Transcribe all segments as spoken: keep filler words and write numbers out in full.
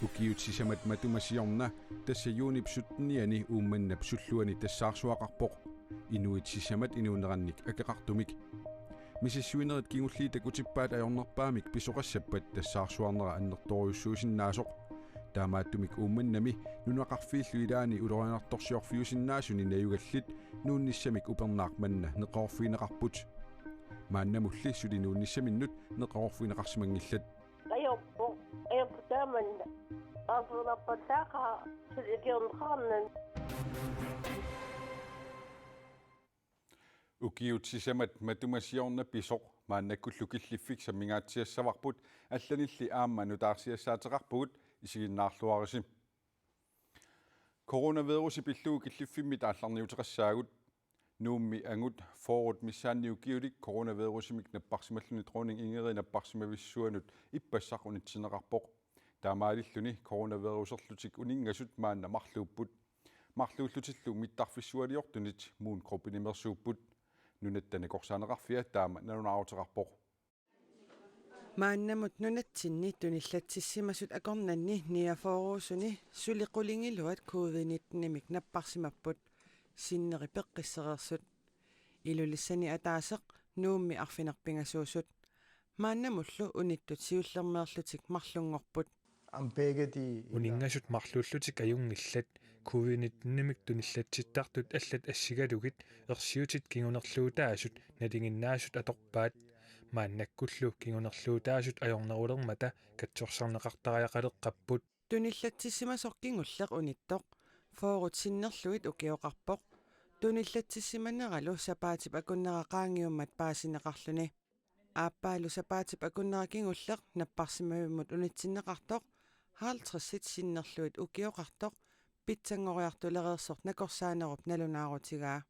Ukiut sisamat matuma siorna, tassa juunip syttenianni Uummannap sulluani tassaarsuaqarpoq, inuit sisamat inuunerannik akeqartumik. Misissuinerit kingulliit takutippaat ajornerpaamik pisoqassappat tassaarsuarnera annertoorujussuusinnaasoq. Taamaattumik Uummannami nunaqarfiillu ilaanni ulorianartorsiorfiusinnaasuni najugallit nuunnissamik upernaaq manna neqeroorfigineqarput. Maannamulli suli nuunnissaminnut neqeroorfigineqarsimanngillat. Ajorpoq, ajorpoq taamanna. Apularpattaaqaaq, suli ikiorneqarnani. Ukiut sisamat matuma siorna pisoq maannakkullu killiffik sammingaatsiassavarput, allanilli aamma nutaarsiassaateqarpugut, isiginnaarluarisi. Coronavirusi pillugu killiffimmit aallarniuteqassaagut. Nuummi angut fyrret missaanni ukiulik coronavirusimik napparsimalluni Dronning Ingrid napparsimavissuanut ippassaq unitsinneqarpoq. Taamaalilluni coronaviruserlutik uninngasut maanna marluupput. Marluullutillu mittarfissualiortunit MoonGroupenimeersuupput. Nunatta Nakorsaaneqarfia taama nalunaaruteqarpoq. Maannamut nunatsinni tunillatsissimasut akornanni niogfyrreusuni suli qulingiluat covid nittenimik napparsimapput, sinneri peqqissereersut. Ilulissani ataaseq, Nuummi arfineq-pingasuusut. Maannamullu unittut siullermeerlutik marlunngorput. Ampegeti. Uninngasut marluullutik ajunngillat. Covid nittenimik tunillatsittartut allat assigalugit ersiutit kingunerluutaasut nalinginnaasut atorpaat. Maannakkullu kingunerluutaasut ajornerulermata katsorsarneqartariaqaleqqapput. Tunillatsissimasoq kingulleq unittoq fyrret sinnerlugit ukioqarpoq. Tunillatsissimaneralu sapaatip akunnera qaangiummat paasineqarluni. Aappaalu sapaatip akunnera kingulleq napparsimavimmut unitsinneqartoq halvtredsit sinnerlugit ukioqartoq pitsanngoriartulereersoq Nakorsaanerup nalunaarutigaa.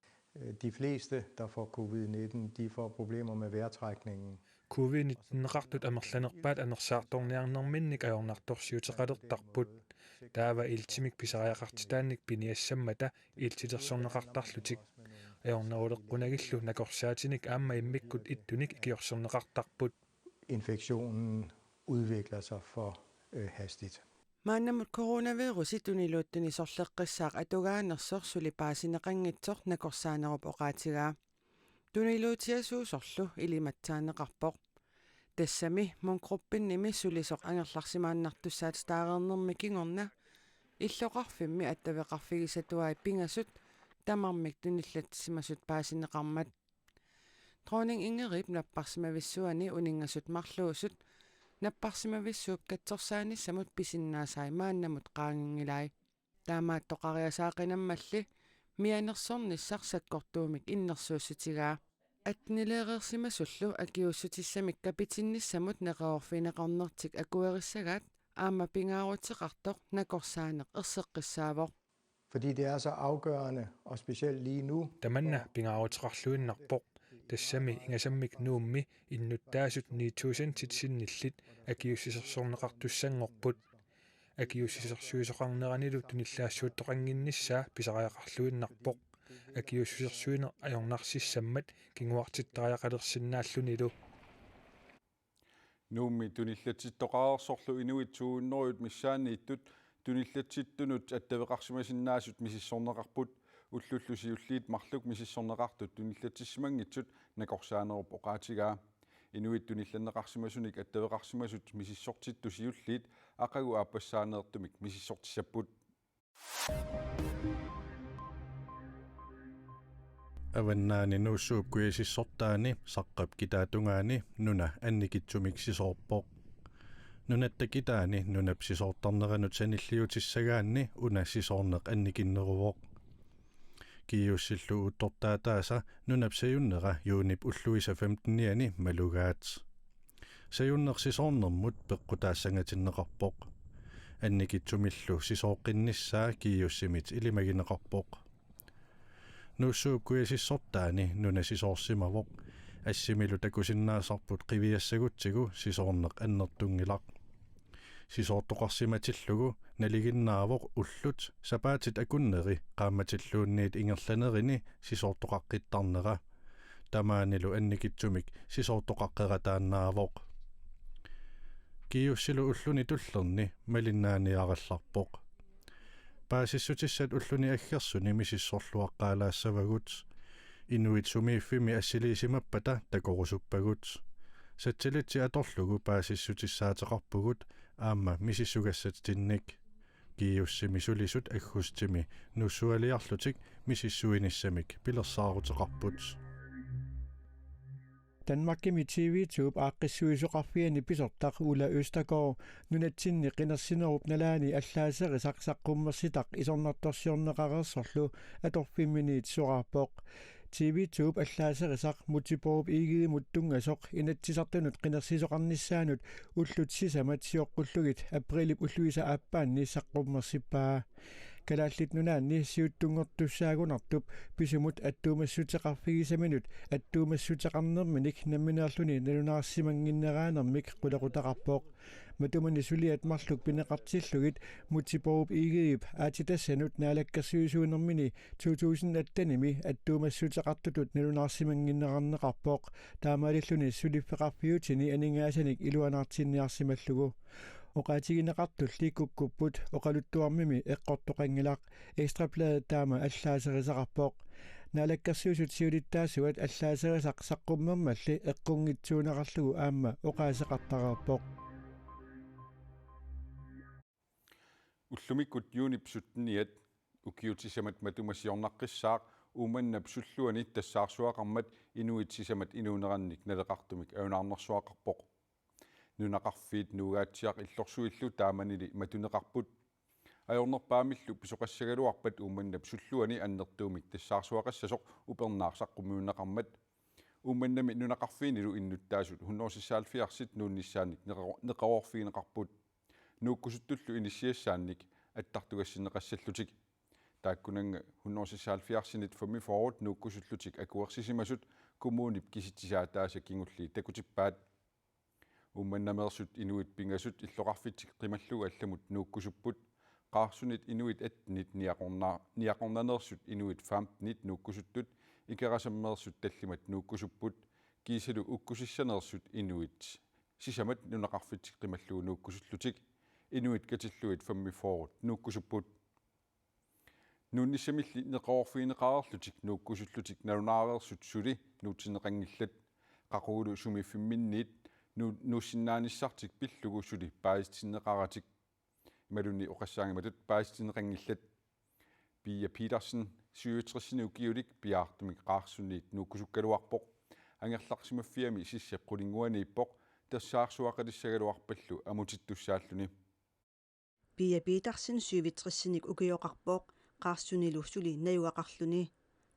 De fleste, der får covid nitten, de får problemer med vejrtrækningen. Covid nitteneqartut amerlanerpaat anersaartorniarnerminnik ajornartorsiuteqalertarput. Taava iltimik pisariaqartitaannik piniassammata iltilersorneqartarlutik. Ajorneruleqqunagillu nakorsaatinik aamma immikkut ittunik ikiorserneqartarput. Infektionen udvikler sig for, øh, hastigt. Maannamut coronavirusi tuniluuttuni sorleqqissaaq atugaanersoq suli paasineqanngitsoq Nakorsaanerup oqaatigaa. Tuniluutiasuusorlu ilimatsaanneqarpoq. Tassami MoonGroupeniimi sulisoq angerlarsimaannartussaatitaareernermi kingorna illoqarfimmi attaveqarfigisatuai pingasut tamarmik tunillatsissimasut paasineqarmat. Dronning Ingridip napparsimavissuani uninngasut marluusut napparsimavissuup katsorsaanissamut pisinnaasai maannamut qaanginngilai. Taamaattoqariasaaqinammalli mianersornissaq sakkortuumik innersuussutigaa. Attenileereersimasullu akiuussutissamik kapitinnissamut neqeroorfigineqarnertik akuerissagaat aamma pingaaruteqartoq Nakorsaaneq erseqqissaavoq. Fordi det er så afgørende, og specielt lige nu. Tamanna pingaaruteqarluinnarpoq, tassami ingasammik Nuummi innuttaasut ni tusindit sinnillit akiuussisorsorneqartussanngorput. Akiuussisorsuisoqarneranilu tunillaassuuttoqannginnissaa pisariaqarluinnarpoq, akiuussisorsuineq ajornarsissammat kinguartittariaqalersinnaallunilu. Nuummi tunillatsittoqareersorlu inuit to hundrede missaanniittut tunillatsittunut attaveqarsimasinnaasut misissorneqarput. Ullullu siulliit marluk misissorneqartut tunillatsissimanngitsut Nakorsaanerup oqaatigaa. Inuit tunillanneqarsimasunik attaveqarsimasut misissortittut siulliit aqagu aappassaaneertumik misissortissapput. Avannaani Nuussuup kujasissortaani Saqqap kitaatungaani nuna annikitsumik sisoorpoq. Nunatta kitaani nunap sisoortarneranut sanilliutissagaanni una sisoorneq annikinneruvoq. Kiiussillu uuttortaataasa nunap sajunnera juunip ulluisa femtenianni malugaat. Sajunneq sisoornermut peqqutaassangatinneqarpoq. Annikitsumillu sisooqqinnissaa Kiiussimit ilimagineqarpoq. Nuussuup kujasissortaani nuna sisoorsimavoq. Assimilu takusinnaasarput qiviassagutsigu sisoorneq annertunngilaq. Sisoortoqarsimatillugu nalinginnaavoq ullut sapaatit akunneri qaammatilluunniit ingerlanerini sisoortoqaqqittarnera. Tamaanilu annikitsumik sisoortoqaqqerataannaavoq. Kiussilu ulluni tullerni malinnaaniarallarpoq. Paasissutissat ulluni aggersuni misissorluaqqaalaassavagut. Inuit sumiiffimmi assiliisimappata takorusuppagut. Satellitsi atorlugu paasissutissaateqarpugut aamma misissugassatsinnik. Kiussimi sulisut aggustimi nuussualiarlutik misissuinissamik pilersaaruteqarput. Danmarkimi T V to-p aaqqissuisoqarfiani pisortaq Ulla Østergaard nunatsinni qinersinerup nalaani allaaserisaq saqqummersitaq isornartorsiorneqareersorlu atorfimminiit soraarpoq. T V to-p allaaserisaq Múte Bourup Egedemut tunngasoq Inatsisartunut qinersisoqarnissaanut ullut sisamat sioqqullugit aprilip ulluisa aappaanni saqqummersippaa. Kalaallit Nunaanni siuttunngortussaagunartup pisumut attuumassuteqarfigisaminut attuumassuteqarnerminik nammineerluni nalunaarsimannginneraanermik qulequtaqarpoq. Matumani suliat marluk pineqartillugit Múte Bourup Egedep aatsitassanut naalakkersuisuunermini to tusind attenimi attuumassuteqartutut nalunaarsimannginnerarneqarpoq. Taamaalilluni suliffeqarfiutini aningaasanik iluanaartinniarsimallugu. Oqaatigineqartulli kukkupput, oqaluttuarmimi eqqortoqanngilaq. Ekstra Bladet taama allaaserisaqarpoq. Naalakkersuisut siulittaasuat allaaserisaq saqqummermalli eqqunngitsuuneqarlugu aamma oqaaseqartareerpoq. Ullumikkut juunip sytteniat ukiut sisamat matuma siornaqqissaaq Uummannap sulluani tassaarsuaqarmat inuit sisamat inuunerannik naleqartumik ajunaarnersuaqarpoq. Nunaqarfiit Nuugaatsiaq Illorsuillu taamanili matuneqarput. Ajornerpaamillu pisoqassagaluarpat Uummannap sulluani annertuumik tassaarsuaqassasoq upernaaq saqqummiunneqarmat. Uummannami nunaqarfiinilu innuttaasut hundrede seksoghalvfjerdsit nuunnissaannik neqero-, neqeroorfigineqarput. Nuukkusuttullu inissiassaannik attartugassinneqassallutik. Taakkunannga hundrede seksoghalvfjerdsinit femogfyrre nuukkusullutik akuersisimasut kommunip kisitsisaataasa kingulliit takutippaat. Uummannameersut inuit pingasut illoqarfitsik qimallugu allamut nuukkusupput. Qaarsunit inuit attenit niaqorna-, niaqornaneersut inuit femtenit nuukkusuttut, Ikerasammeersut tallimat nuukkusupput, kiisalu ukkusissaneersut inuit sisamat nunaqarfitsik qimallugu nuukkusullutik, inuit katillugit femogfyrre nuukkusupput. Nuunnissamilli neqeroorfigineqareerlutik nuukkusullutik nalunaareersut suli nuutsinneqanngillat. Qaqugulu sumiiffimminniit nu-, nuussinnaanissartik pillugu suli paasitinneqaratik. Imaluunniit oqassaanga matut paasitinneqanngillat. Pia Petersen, syvogtresini ukiulik, piaartumik Qaarsuniit nuukkusukkaluarpoq. Angerlarsimaffiami sissap qulinnguaniippoq, tassaarsuaqalissagaluarpallu amutittussaalluni. Pia Petersen syvogtresinik ukioqarpoq, Qaarsunilu suli najugaqarluni.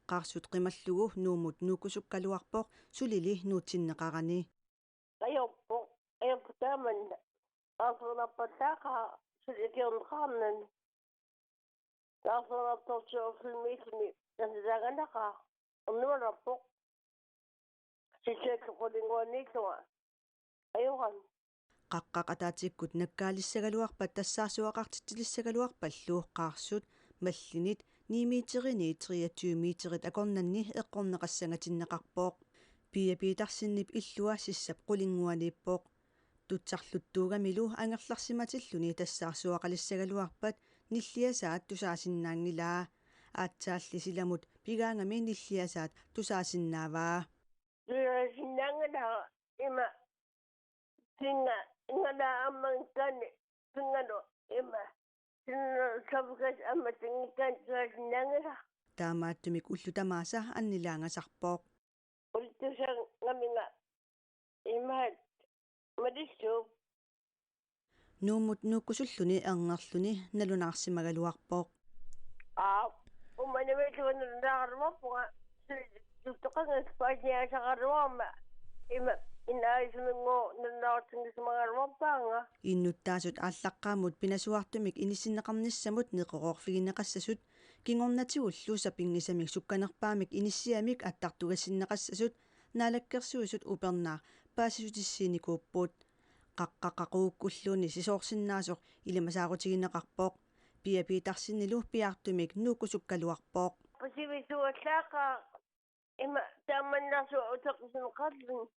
Qaarsut qimallugu Nuummut nuukkusukkaluarpoq sulili nuutsinneqarani. Ajorpoq, ajorpoq taamanna. Qaarsuunarpallaaqaaq suli ikiorneqarnani. Qaarsuunartorsiorfimmiilluni nasitaanganaqaaq. Ernumalerpoq. Sissap qulinnguaniillunga. Ajoran. Qaqqaq ataatsikkut nakkaalissagaluarpat tassaarsuaqartitsilissagaluarpallu Qaarsut mallinit ni meteriniit treogtyve meterit akornanni eqqorneqassangatinneqarpoq. Pia Petersenip illua sissap qulinnguaniippoq. Tutsarluttuugamilu angerlarsimatilluni tassaarsuaqalissagaluarpat nilliasaat tusaasinnaanngilaa. Aatsaalli silamut pigaangami nilliasaat tusaasinnaavaa. Tusaasinnaanngilaa ima pinga ingala ammanngikkaanni pingalu ima. Sinna savukas amma tinngikkaanni tusaasinnaanngilaa. Taamaattumik ullut tamaasa annilaangasarpoq. Ullut tusaangaminga imaat malissuup. Nuummut nuukkusulluni erngerluni nalunaarsimagaluarpoq. Aa, umanimillugu nalunaaraluarpunga. Tuttoqangas paasiaasaraluarma. Ima inaasiminnguuq nalunaarutinngisimagaluarpaanga. Innuttaasut aallaqqaammut pinasuartumik inissinneqarnissamut neqeroorfigineqassasut, kingornatigullu sapinngisamik sukkanerpaamik inissiamik attartugassinneqassasut, Naalakkersuisut upernaaq paasissutissiinikuupput. Qaqqaq qaqugukkulluunniit sisoorsinnaasoq ilimasaarutigineqarpoq. Pia Petersenilu piaartumik nuukkusukkaluarpoq. Pasivisuallaaqaaq ima taamannarsuaq uteqqusineqarluni.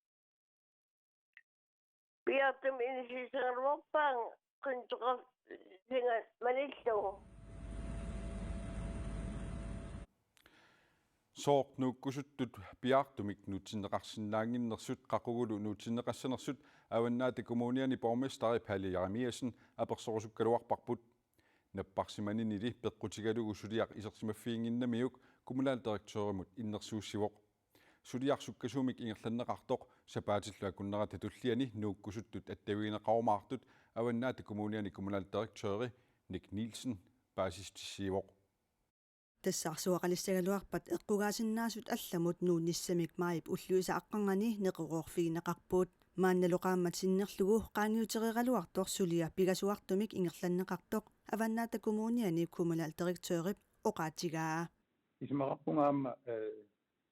Piaartumik inissisigaluarpaanga qintoqarsinga malillugu. Sooq nuukkusuttut piaartumik nuutsinneqarsinnaannginnersut qaqugulu nuutsinneqassanersut Avannaata Kommuniani borgmesteri Palle Jeremiassen apersorusukkaluarparput. Napparsimaninili peqqutigalugu suliaq isersimaffiginnginnamiuk kommunaldirektørimut innersuussivoq. Suliaq sukkasuumik ingerlanneqartoq sapaatillu akunnerata tulliani nuukkusuttut attavigineqarumaartut Avannaata Kommuniani kommunaldirektøri Nick Nielsen paasissutissiivoq. Tassaarsuaqalissagaluarpat eqqugaasinnaasut allamut nuunnissamik maajip ulluisa aqqarnganni neqeroorfigineqarput. Maannalu qaammat sinnerlugu qaangiutereeraluartoq suliaq pingasuartumik ingerlanneqartoq Avannaata Kommuniani kommunaldirektørip oqaatigaa. Isumaqarpunga aamma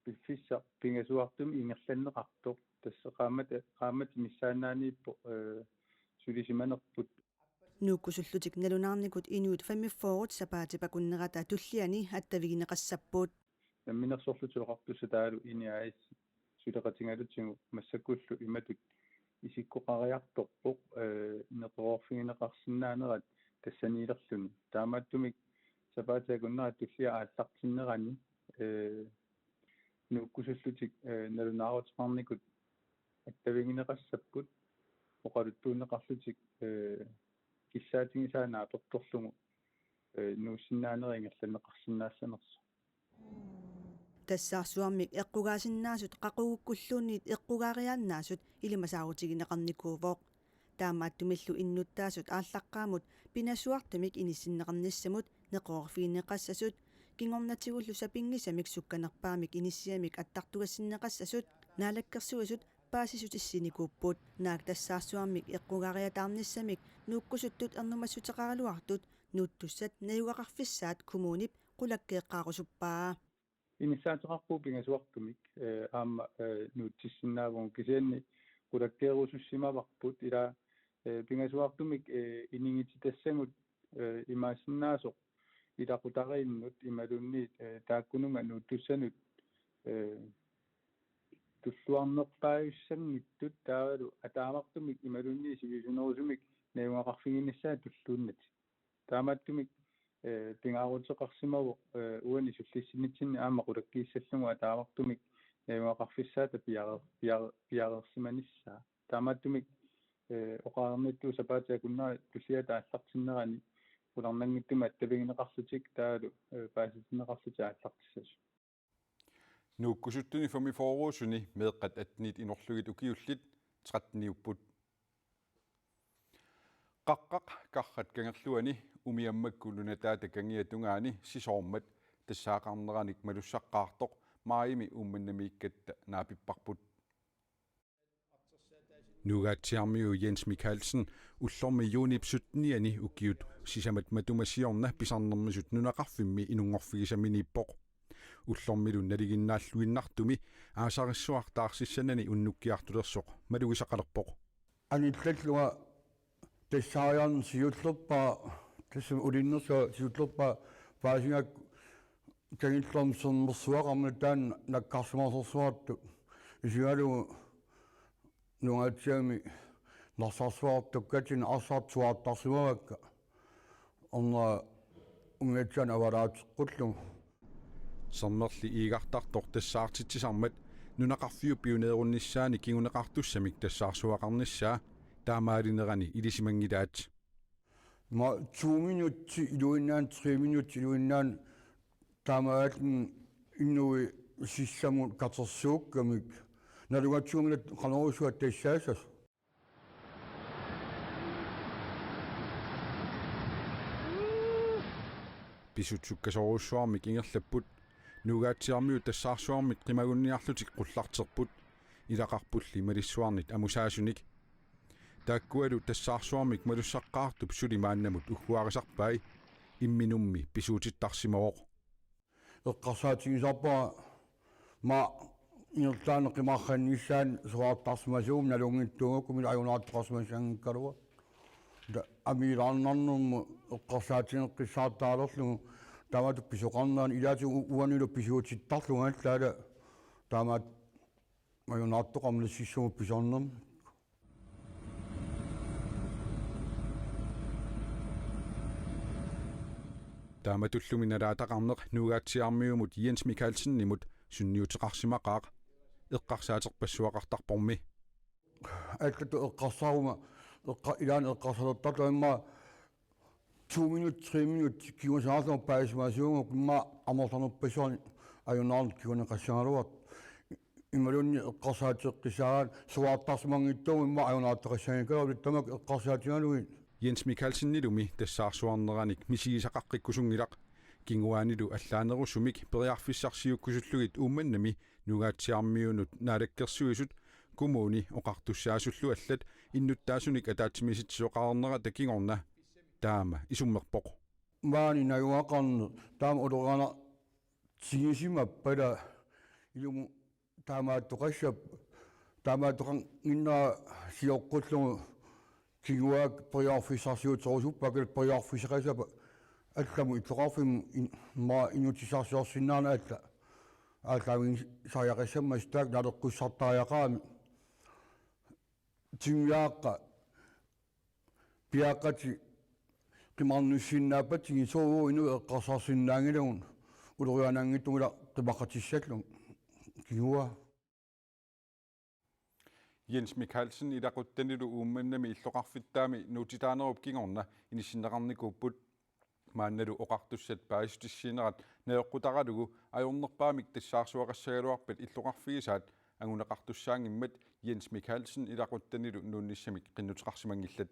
piffissaq pingasuartumik ingerlanneqartoq, tassa qaammat qaammat missaannaaniippoq sulisimanerput. Nuukkusullutik nalunaarnikut inuit femogfyrre sapaatip akunnerata tulliani attavigineqassapput. Namminersorlutik Oqartussat taavalu INI A/S suleqatigalutigu massakkullu imatut isikkoqariartorpoq neqeroorfigineqarsinnaanerat tassaniilerluni. Taamaattumik sapaatip akunnerata tullia aallartinnerani nuukkusullutik nalunaaruteqarnikut attavigineqassapput, oqaluttuunneqarlutik kissaatigisaa naapertorlugu nuussinnaanerat ingerlanneqarsinnaassanersoq. Tassaarsuarmik eqqugaasinnaasut qaqugukkulluunniit eqqugaariaannaasut ilimasaarutigineqarnikuuvoq. Taamaattumillu innuttaasut aallaqqaammut pingasuartumik inissinneqarnissamut neqeroorfigineqassasut, kingornatigullu sapinngisamik sukkanerpaamik inissiamik attartugassinneqassasut Naalakkersuisut paasissutissinikuupput. Naak tassaarsuarmik eqqugaariataarnissamik nuukkusuttut ernumassuteqaraluartut nuuttussat najugaqarfissaat kommunip qulakkeeqqaarusuppaa. Inissaateqarpugut pingasuartumik aamma nuutsissinnaavugut, kisianni qulakkeerusussimavarput ila pingasuartumik inigititassagut imaassinnaasoq ilaqutariinnut imaluunniit taakkununnga nuuttussanut tulluarnerpaajussanngitsut taavalu ataavartumik imaluunniit sivisunerusumik najugaqarfiginissaat tulluunnatik. Taamaattumik pingaaruteqarsimavoq uani sullissinnitsinni aamma qulakkiissallugu ataavartumik najugaqarfissaata piareer- piareer- piareersimanissaa. Taamaattumik oqarnittut sapaatip akunnera tulliata aallartinnerani qularnanngitsumik attavigineqarlutik taavalu paasitinneqarlutik aallartissasut. Nuukkusuttuni femogfyrreusuni meeqqat attenit inorlugit ukiullit tretteniupput. Qaqqaq Karrat Kangerluani umiammakkut nunataata kangiata tungaani sisoormat tassaaqarneranik malussaqqaartoq maajimi Uummannamiikkatta naapipparput. Nuugaatsiarmiu Jens Mikaelsen ullormi juunip syttenianni ukiut sisamat matuma siorna pisarnermisut nunaqarfimmi inunngorfigisaminiippoq. Ullormilu nalinginnaalluinnartumi aasarissuaq taarsissanani unnukkiartulersoq malugisaqalerpoq. Anillallunga tassaariarneq siullerpaaq, tassami ulinnersuaq siullerpaaq paasigakku kangillermi sermersuaqarmat taanna nakkarsimasorsuartut isigalugu nungaatsiami narsarsuartut katini arsartuartarsimavakka. Ornera umiatsianik avalaateqqullugu. Sermerli iigartartoq tassaartitsisarmat nunaqarfiup pioneerunnissaani kinguneqartussamik tassaarsuaqarnissaa taamaalinerani ilisimanngilaat. Ma to minutti iluinnaani, tre minutti iluinnaani taamaalilluni inuit sissamut katersuukkamik. Nalugatsuumila qanorsuaq tassaassasut. Pisut sukkasoorujussuarmik ingerlapput. Nuugaatsiarmiut tassaarsuarmit qimagunniarlutik qullarterput. Ilaqarpulli malissuarnit amusaasunik. Taakkualu tassaarsuarmik malussaqqaartup suli maannamut ugguarisarpai. Imminummi pisuutittarsimavoq. Eqqarsaatigisarpara maani ingerlaannaq qimarrannissaani soraartarsimasuugummi nalunngitsuugukku, mila ajunaartoqarsimassanngikkaluarlunga. Amiilaarnarnermut eqqarsaatigeqqissaartaalerlugu taamatut pisoqarnerani, ilaatigut uanilu pisuutittarlunga allaala taamaat ajunaartoqarmat nassissamut pisornermut. Taamatullumi nalaataqarneq Nuugaatsiarmiumut Jens Mikaelsenimut sunniuteqarsimaqaaq, eqqarsaaterpassuaqartarpormi. Allatut eqqarsaaruma, eqqa-, ilaanni eqqarsaalertartoq immaqa to minut, tre minut kingusinnaasarlunga paasisimasuugakku immaqa amerlanerpassuarnik ajunaarneq kinguneqassagaluartoq. Imaluunniit eqqarsaateqqissaarami suaartarsimanngitsuuguma immaqa ajunaartoqassanngikkaluarpoq tamakku eqqarsaatigalugit. Jens Mikaelsenilumi tassaarsuarneranik misigisaqaqqikkusunngilaq. Kinguaanilu allaanerusumik periarfissarsiukkusullugit Uummannami Nuugaatsiarmiunut Naalakkersuisut, kommuni oqartussaasullu allat innuttaasunik ataatsimiisitsisoqarnerata kingorna taama isummerpoq. Maani najugaqarneq taama ulorianartigisimappat ilumut taamaattoqassappat, taamaattoqannginnera sioqqullugu kinguaakka periarfissarsiuterusuppakka, periarfissaqassappat allamut illoqarfimmut in-, immaqa inuutissarsiorsinnaaneq alla aallaavigisariaqassammat, taakku naleqqussartariaqarami. Timmiaaqqa piaqqatik qimarnussinnaappatsigit, soorlu inuit eqqarsarsinnaanngilagut uloriananngitsumik ila qimaqqatissallugu. Kingua. Jens Mikaelsen ilaquttanilu Uummannami illoqarfittaami nuutitaanerup kingorna inissinneqarnikuupput. Maannalu oqartussat paasissutissiinerat najoqqutaralugu ajornerpaamik tassaarsuaqassagaluarpat illoqarfigisaat anguneqartussaanngimmat Jens Mikaelsen ilaquttanilu nuunnissamik qinnuteqarsimanngillat.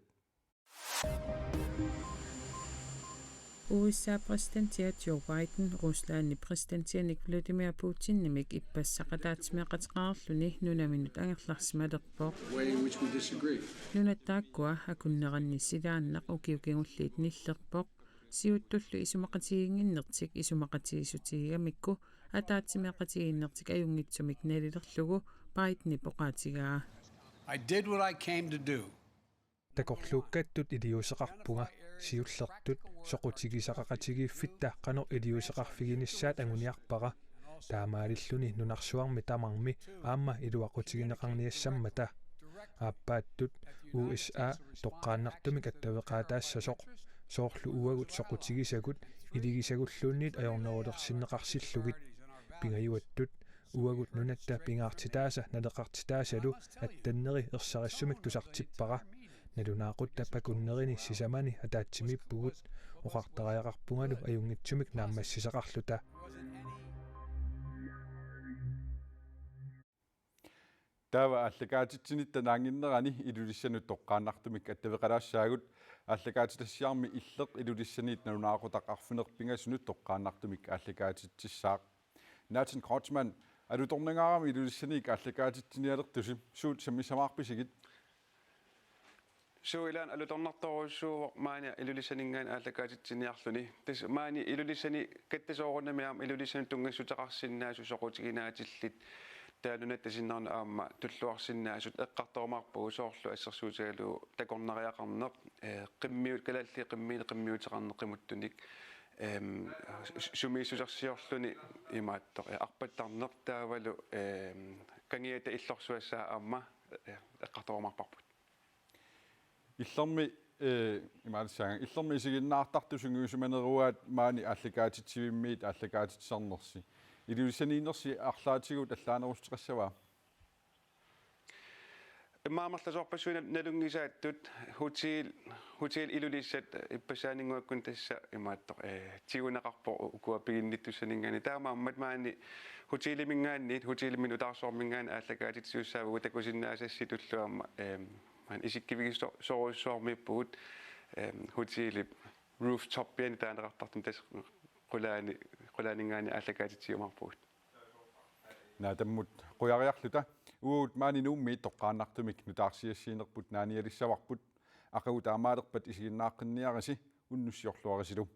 U S A-p præsidentia Joe Biden Ruslandip præsidentianik Vladimir Putinimik ippassaq ataatsimeeqateqarluni nunaminut angerlarsimalerpoq. Way in which we disagree. Nunat taakkua akunneranni silaannaq ukiut kingulliit nillerpoq. Siuttullu isumaqatigiinnginnertik isumaqatigiissutigigamikku ataatsimeeqatigiinnertik ajunngitsumik nalilerlugu Bidenip oqaatigaa. I did what I came to do. Takorluukkattut iliuuseqarpunga, siullertut soqutigisaqaqatigiiffitta qanoq iliuuseqarfiginissaat anguniarpara. Taamaalilluni nunarsuarmi tamarmi aamma iluaqutigineqarniassammata. Aappaattut U S A toqqaannartumik attaveqaataassasoq, soorlu uagut soqutigisagut iligisagulluunniit ajornerulersinneqarsillugit. Pingajuattut uagut nunatta pingaartitaasa naleqartitaasalu attanneri ersarissumik tusartippara. Nalunaaqutap akunnerini sisamani ataatsimiippugut, oqartariaqarpungalu ajunngitsumik naammassisaqarluta. Taava aallakaatitsinitta naannginnerani Ilulissanut toqqaannartumik attaveqalaassaagut. Aallakaatitassiarmi Illeq Ilulissaniit nalunaaqutaq arfineq-pingasunut toqqaannartumik aallakaatitsissaaq. Nathan Kreutzmann, alutornangaarami Ilulissaniit aallakaatitsinialertusi, suut sammissamaarpisigit? Suu, ilaanni alutornartorujussuuvoq maani Ilulissaninngaanniit aallakaatitsiniarluni. Tassa maani Ilulissani kattasuurunnami aamma Ilulissanut tunngassuteqarsinnaasut soqutiginaatillit taava nunatta sinnerni aamma tulluarsinnaasut eqqartorumaarpagut, soorlu assersuutigalugu takornariaqarneq, eh, qimmiut-, kalaallit qimmiit qimmiuteqarneq qimuttunik, em, su-, sumiissusersiorluni imaattoq, eh, arpattarneq taavalu, em, kangiata illorsuassaa aamma, eh, eqqartorumaarparput. Illermi, eh, imaalissaanga, Illermi isiginnaartartut sungiusimaneruaat maani aallakaatitsivimmiit aallakaatitsisarnersi. Ilulissaniinnersi arlaatigut allaanerussuteqassava? Immaqa amerlasoorpassuit nal-, nalunngisaattut, hotel, Hotel Ilulissat ippassaaninnguakkut tassa imaattoq, eh, tiguneqarpoq u-, ukua piginnittussaninngaanniit. Taamaammat maani hoteliminngaanniit, hotelimi nutaarsuarminngaanniit aallakaatitsisussaavugut takusinnaasassitullu aamma, em, maani isikkivigiso-, sorujussuarmiippugut, em, hotelip rooftoppiani taaneqartartumi, tassa qulaani, qulaaninngaanniit aallakaatitsiumaarpugut. Naatammut qujariarluta. Uagut maani Nuummiit toqqaannartumik nutaarsiassiinerput naanialissavarput. Aqagu taamaalerpat isiginnaaqqinniarisi, unnussiorluarisilu.